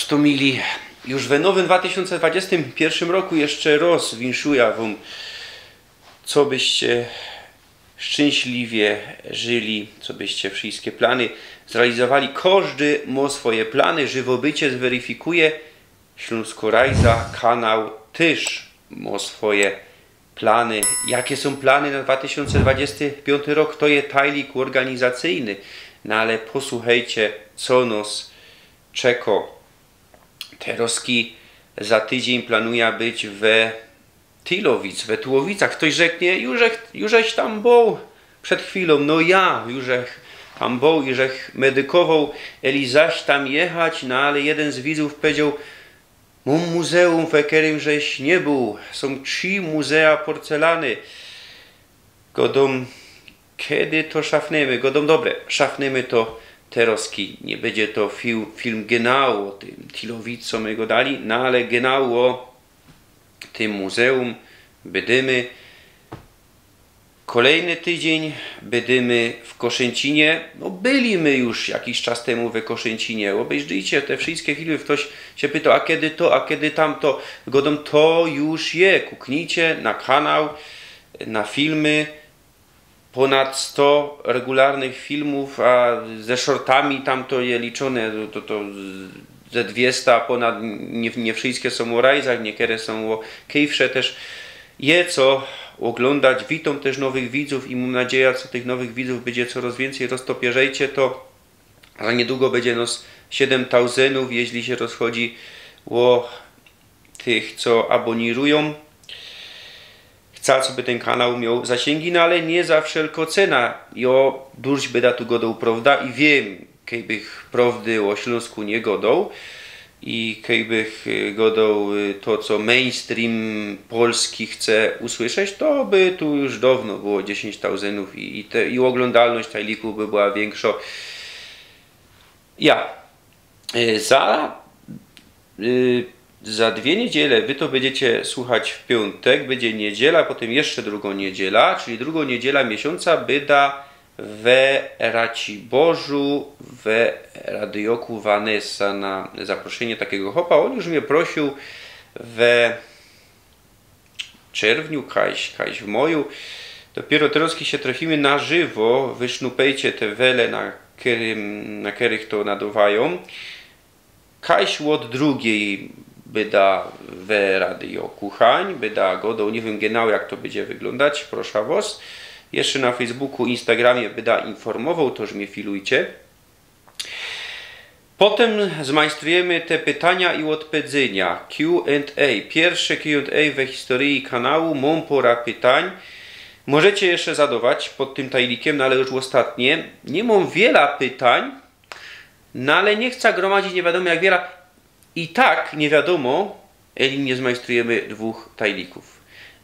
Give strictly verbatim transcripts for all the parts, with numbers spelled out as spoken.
To mili, już we nowym dwa tysiōnce dwadziestym piyrszym roku jeszcze roz winszuja wōm, co byście szczynśliwie żyli, co byście wszyjske plany zrealizowali. Kożdy mo swoje plany, Żywo Bycie zweryfikuje. Ślōnsko Rajza, kanał tyż mo swoje plany. Jakie sōm plany na dwa tysiōnce dwadziesty piōnty rok? To je tajlik ôrganizacyjny. No ale posłuchejcie, co nos czeko. Terozki za tydziyń planuja być we Tylowic, we Tułowicach. Ftoś rzeknie: „Jużech, jużech tam bōł przed chwilōm”. No ja, jużech tam bōł, jużech medykowoł, eli zaś tam jechać, no ale jedyn z widzōw powiedzioł: „Mōm muzeum, we kerym żeś niy bōł. Sōm trzi muzea porcelany”. Godōm: „Kedy to szafnymy?” Godōm: „Dobre, szafnymy to terozki. Niy bydzie to film, film genau ô tym Tylowic, co my godali, no ale genau ô tym muzeum bydymy. Kolejny tydziyń bydymy w Koszyncinie”. No, byli my już jakiś czas temu we Koszyncinie. Ôbejrzyjcie te wszyjske filmy. Ftoś sie pytoł: „A kedy to, a kedy tamto?” Godōm: „To już je. Kuknijcie na kanał, na filmy”. Pōnad sto regularnych filmōw, a ze shortami tam to je liczōne, to, to ze dwiesta pōnad. Niy, niy wszyjske sōm ô rajzach, niykere sōm ô kejfrze tyż. Je co ôglōndać. Witōm tyż nowych widzōw i mōm nadzieja, co tych nowych widzōw bydzie coroz wiyncyj. Roztopierzejcie to. Za niydługo bydzie nos siedym tauzyndōw, jeźli sie rozchodzi ô tych, co abōnirujōm. Chca, coby tyn kanał mioł zasiyngi, no ale niy za wszelko cena. Jo, durś byda tu godoł prowda i wiym, kejbych prowdy ô Ślōnsku niy godoł i kejbych, y, godoł, y, to, co mainstream polski chce usłyszeć, to by tu już downo było dziesiyńć tauzyndōw i, i te, i ôglōndalność tajliku by była wiynkszo. Ja. Y, za, y, za dwie niydziele wy to bydziecie słuchać w piōntek, bydzie niydziela, potym jeszcze drugŏ niydziela, czyli drugŏ niydziela miesiōnca byda we Raciborzu, we radyjoku Vanessa na zaproszynie takigo chopa. Ôn już mie prosył we czerwniu, kajś, kajś w moju. Dopiyro terozki sie trefimy na żywo, wysznupejcie te wele, na kerym, na kerych to nadŏwajōm. Kajś ôd drugij byda we radyjoku Hań, byda godoł, niy wiym genau, jak to bydzie wyglōndać, prosza wŏs. Jeszcze na Facebooku, Instagramie byda informowoł, toż mie filujcie. Potym zmajstrujymy te pytania i ôdpedzynia. Q and A. Piyrsze Q and A we historyji kanału. Mōm pora pytań. Możecie jeszcze zadŏwać pod tym tajlikiym, no ale już ôstatnie. Niy mōm wiela pytań, no ale niy chca gromadzić niy wiadōmo jak wiela. I tak niy wiadōmo, eli niy zmajstrujymy dwōch tajlikōw.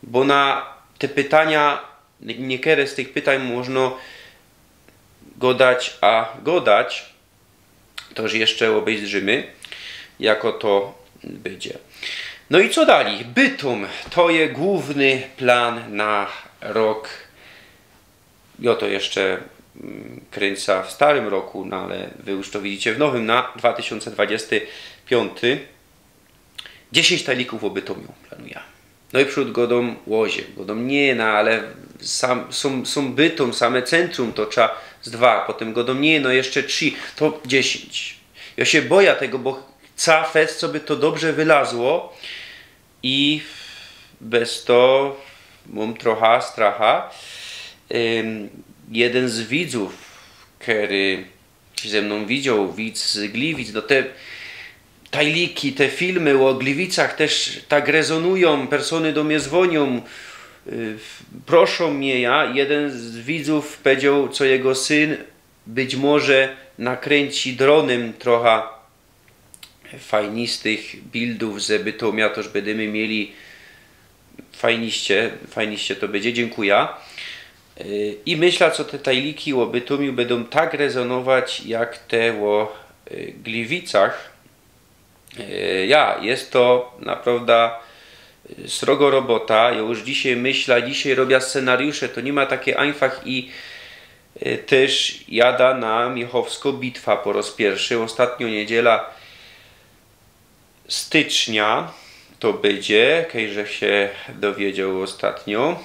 Bo na te pytania, niy-, niykere z tych pytań możno godać, a godać. Toż jeszcze ôbejzdrzymy, jako to bydzie. No i co dalij? Bytōm. To je głōwny plan na rok. Jo to jeszcze, mm, krynca w starym roku, no ale wy już to widzicie w nowym, na dwa tysiōnce dwadziesty piōnty. Dziesiyńć tajlików ô Bytōmiu planuja. No i przōd godōm ôzie, godōm niy, no ale sam, sōm, sōm Bytōm, same centrum to trza z dwa, potym godōm niy, no jeszcze trzi, to dziesiyńć. Jo sie boja tego, bo chca fest, coby to dobrze wylazło i bez to mōm trocha stracha. Ym, jedyn z widzōw, kery sie ze mnōm widzioł, widz z Gliwic, no te tajliki, te filmy ô Gliwicach tyż tak rezōnujōm, persōny do mie zwōniōm, y, proszōm mie, ja, jedyn z widzōw powiedzioł, co jego syn być może nakrynci dronym trocha fajnistych bildōw ze Bytōmia, toż bydymy mieli fajniście, fajniście to bydzie, dziynkuja. Y, i myśla, co te tajliki ô Bytōmiu bydōm tak rezōnować, jak te ô, y, Gliwicach. Y, ja, je to naprŏwda, y, srogo robota. Jo już dzisiej myśla, dzisiej robia scenariusze, to niy ma taki ajnfach i, y, tyż jada na Miechowsko Bitwa po roz piyrszy. Ôstatniŏ niydziela Stycznia to bydzie, kej żech sie dowiedzioł ôstatnio.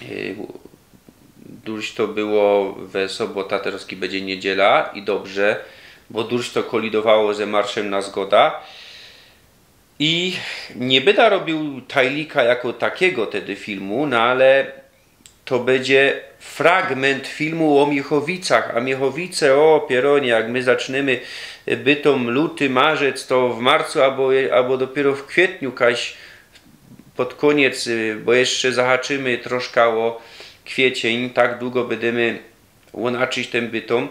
Yy, Duś to było we sobota, terŏzki bydzie niydziela i dobrze, bo duś to kolidowało ze marszym na zgoda. I niy byda robiōł tajlika jako takigo tedy filmu, no ale to bydzie fragment filmu ô Miechowicach, a Miechowice, ô pierōnie, jak my zacznymy, y, bytōm luty, marzec, to w marcu abo, abo dopiyro w kwietniu, kaś pod kōniec, y, bo jeszcze zahaczymy troszka ô kwiecień, tak dugo bydymy ônaczyć tym bytōm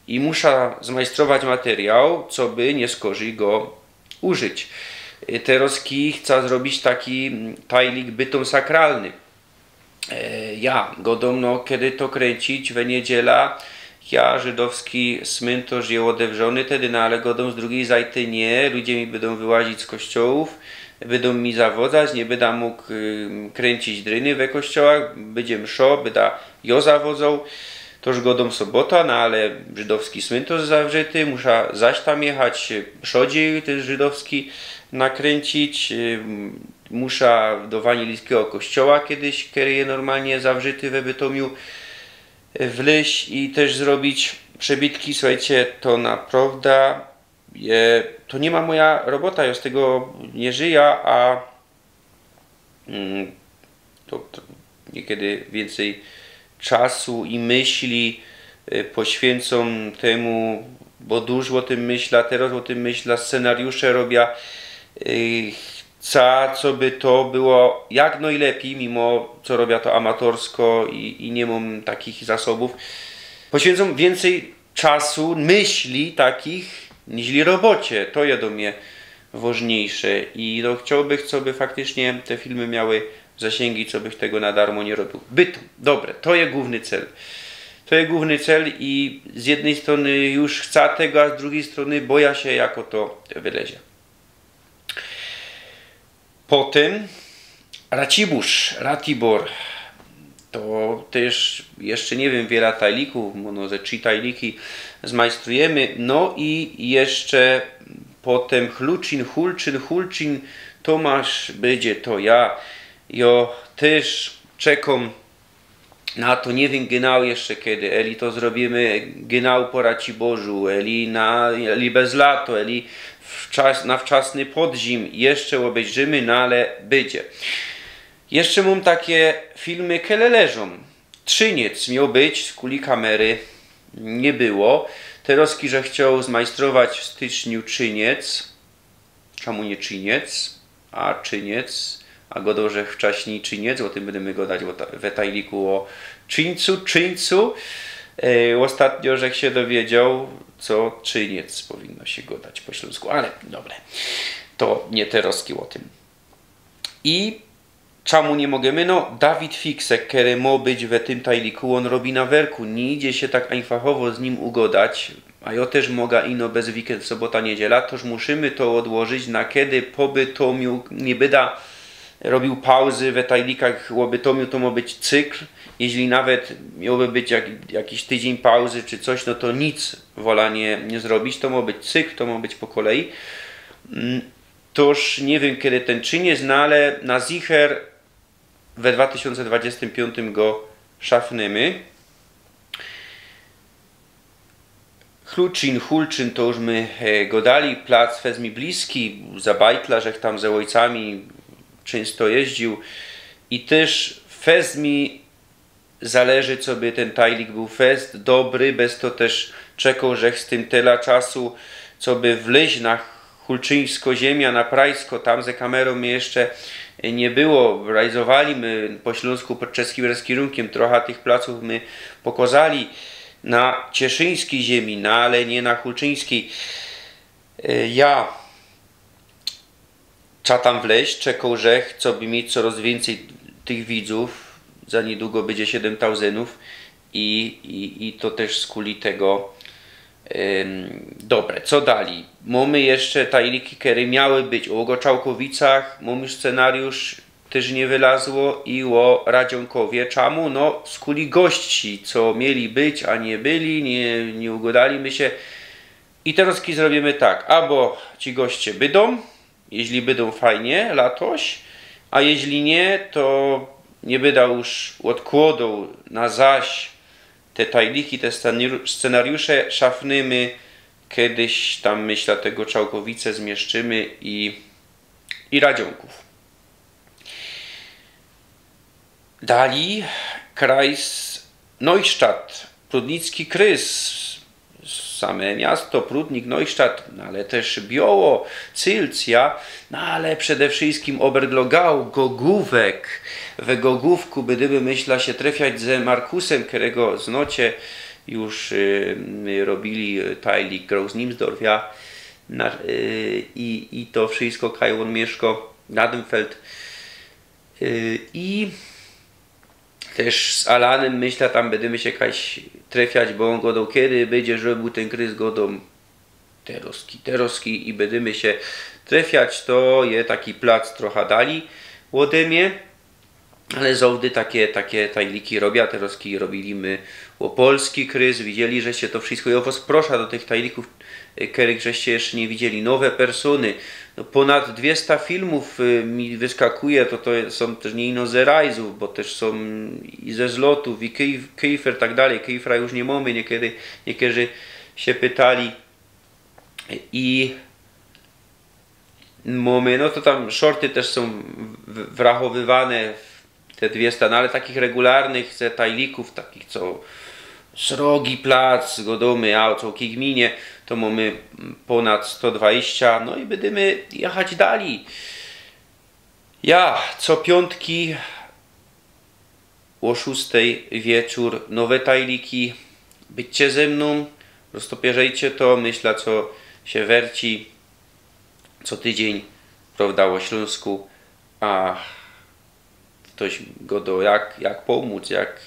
i musza zmajstrować materioł, coby niy skorzij go użyć. Y, terŏzki chca zrobić taki, mm, tajlik bytōm sakralny. E, ja godōm, no, kedy to kryńcić, we niydziela, ja, żydowski smyntŏrz je ôdewrzōny tedy, no ale godōm z drugij zajty niy, ludzie mi bydōm wyłazić z kościołōw, bydōm mi zawodzać, niy byda mōg, y, kryńcić dryny we kościołach, bydzie mszŏ, byda jŏ zawodzōł, toż godōm sobota, no ale żydowski smyntŏrz zawrzyty, musza zaś tam jechać, y, przodziej tyż żydowski nakryńcić, y, musza do wanilijskigo kościoła kedyś, kery je normalnie zawrzyty we Bytōmiu, y, wlyź i tyż zrobić przebitki. Suchejcie, to naprŏwda je, to niy ma moja robota, jŏ z tego niy żyjã, a, mm, to, to niykydy wiyncyj czasu i myśli, y, poświynczōm tymu, bo dużo ô tym myśla, terŏz ô tym myśla, scenariusze robia, y, chca, coby to było jak nojlepij, mimo co robia to amatorsko i, i niy mōm takich zasobōw. Poświynczōm wiyncyj czasu, myśli takich, niźli robocie. To je do mie ôżniejsze i, no, chciołbych, coby faktycznie te filmy miały zasiyngi, cobych tego na darmo niy robiōł. Bytōm, dobre, to je głōwny cel. To je głōwny cel i z jednyj strōny już chca tego, a z drugij strōny bojã sie, jako to wylezie. Potym Racibōrz, Ratibor. To tyż jeszcze niy wiym, wiela tajlikōw, może ze trzi tajliki zmajstrujymy. No i jeszcze potym Chluczin, Hulczin, Hulczin, Tomasz, bydzie to ja. Jŏ tyż czekōm na to, niy wiym genau jeszcze kedy, eli to zrobiymy genau po Raciborzu, eli na, eli bez lato, eli w czas, na wczasny podzim, jeszcze ôbejrzymy, no ale bydzie. Jeszcze mōm take filmy, kele leżōm. Trzyniec mioł być, skuli kamery niy było. Terŏzki żech chcioł zmajstrować w styczniu Trzyniec. Czymu niy Trzyniec, a Trzyniec, a godŏ żech wczaśnij Trzyniec, ô tym bydymy godać, ô ta-, we tajliku ô Trzyńcu, Trzyńcu. E, ôstatnio żech sie dowiedzioł, co Trzyniec powinno sie godać po ślōnsku, ale dobre, to niy terŏzki ô tym. I Czymu niy możymy? No, Dawid Fiksek, kery mŏ być we tym tajliku, ôn robi na werku, niy idzie sie tak ajnfachowo z nim ugodać, a jŏ tyż moga ino bez weekend, sobota, niydziela, toż musimy to ôdłożyć na kedy po Bytōmiu, niy byda robiōł pauzy we tajlikach ô Bytōmiu, to mŏ być cykl, jeźli nawet miołby być jak-, jakiś tydziyń pauzy czy coś, no to nic wola niy, niy zrobić, to mŏ być cykl, to mŏ być po kolei. Mm, Toż niy wiym, kedy tyn Trzyniec, no ale na zicher we dwa tysiōnce dwadziestym piōntym go szafnymy. Chluczin, Hulczin to już my, e, godali, plac fest mi bliski, za bajtla żech tam ze ôjcami czynsto jeździōł i tyż fest mi zależy, coby tyn tajlik bōł fest dobry, bez to tyż czekŏł żech z tym tela czasu, coby wlyź na hulczyńsko ziymia, na Prajsko, tam ze kamerōm mie jeszcze niy było, rajzowali my po ślōnsku pod czeskim reskirōnkiym, trocha tych placōw my pokŏzali na cieszyńskij ziymie, no ale niy na hulczyńskij. E, ja Chca tam wleź, czekŏł żech, coby mieć coroz wiyncyj tych widzōw. Za niydługo bydzie siedym tauzyndōw i, i, i to tyż skuli tego, ym, dobre. Co dalij? Mōmy jeszcze tajliki, kere miały być ô Ôgoczałkowicach, mōm już scenariusz, tyż niy wylazło, i ô Radziōnkowie. Czymu? No, skuli gości, co mieli być, a niy byli, niy, niy ugodali my sie. I terŏzki zrobiymy tak, abo ci goście bydōm, jeźli bydōm fajnie latoś, a jeźli niy, to niy byda już ôdkłŏdoł na zaś te tajliki, te scenariu-, scenariusze, szafnymy kedyś tam, myśla, te Goczałkowice zmieszczymy i, i Radziōnków. Dali Kreis Neustadt, prudnicki krys. Same miasto, Prudnik, Neustadt, no ale tyż Bioło, Cylcja, no ale przede wszyjskim Oberglogau, Gogówek. We Gogówku bydymy, myśla, sie trefiać ze Markusym, kerego znocie, już, y, my robiyli, y, tajlik Groß Niemsdorf, ja, na, y, i, i to wszyjsko, kaj ôn mieszko, Gnadenfeld. Y, i tyż z Alanym, myśla, tam bydymy sie kajś trefiać, bo ôn gŏdŏ, kedy bydzie, żeby bōł tyn krys, gŏdōm, terŏzki, terŏzki i bydymy sie trefiać, to je taki plac trocha dali ôdy mie, ale zŏwdy take, take tajliki robiã, terŏzki robiyli my ô polski krys, widzieli żeście to wszyjsko. I ô wŏs proszã do tych tajlików, y, kerych żeście jeszcze niy widzieli, nowe persōny. No, pōnad dwiesta filmōw, y, mi wyskakuje, to, to sōm tyż niy ino ze Rajzōw, bo tyż sōm i ze Zlotōw, i Kejf-, Kejfer, tak dalij. Kejfra już niy mōmy, niykedy, niykerzy sie pytali. I mōmy, no to tam shorty tyż sōm w-, wrachowywane w te dwiesta, no ale takich regularnych, ze tajlikōw, takich co Srogi Plac, gŏdōmy, a co kij gminy, to mōmy pōnad sto dwadzieścia, no i bydymy jechać dali. Ja, co piōntki ô szōstej wieczōr, nowe tajliki. Bydźcie ze mnōm, roztopierzejcie to, myśla, co sie werci co tydziyń, prŏwda, ô Ślōnsku, a ftoś gŏdŏ, jak, jak pōmōc, jak,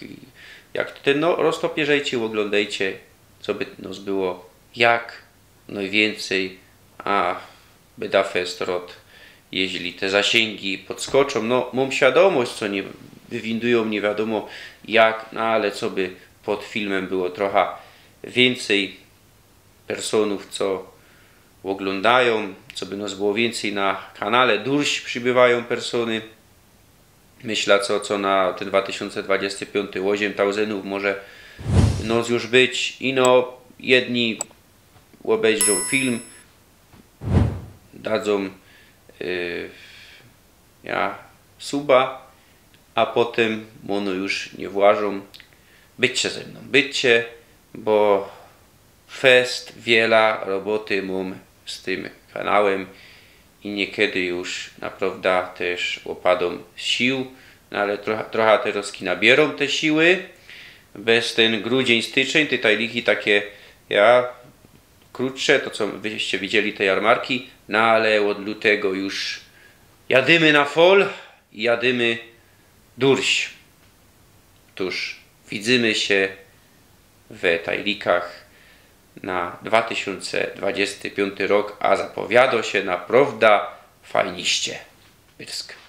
jak to tyn, no, roztopierzejcie, ôglōndejcie, coby nos było jak nojwiyncyj, a byda fest rŏd, jeźli te zasiyndzi podskoczōm. No, mōm świadōmość, co niy wywindujōm niy wiadōmo jak, no ale coby pod filmym było trocha wiyncyj personōw, co ôglōndajōm, coby nos było wiyncyj na kanale, durś przibywajōm persōny. Myśla, co, co na tyn dwa tysiōnce dwudziesty piōnty, ôziym tauzynōw może nos już być. Ino jedni ôbejrzōm film, dadzōm, y, ja, suba, a potym ôno już niy włażōm. Bydźcie ze mnōm, bydźcie, bo fest wiela roboty mōm z tym kanałym i niykydy już naprŏwda tyż ôpadōm z sił, no ale trocha, trocha terŏzki nabiyrōm te siły. Bez tyn grudziyń, styczyń, te tajliki take, ja, krōtsze, to co wyście widzieli, te jarmarki, no ale ôd lutego już jadymy na fol i jadymy durś. Tōż widzymy sie we tajlikach na dwa tysiōnce dwudziesty piōnty rok, a zapowiadŏ sie naprŏwda fajniście. Pyrsk.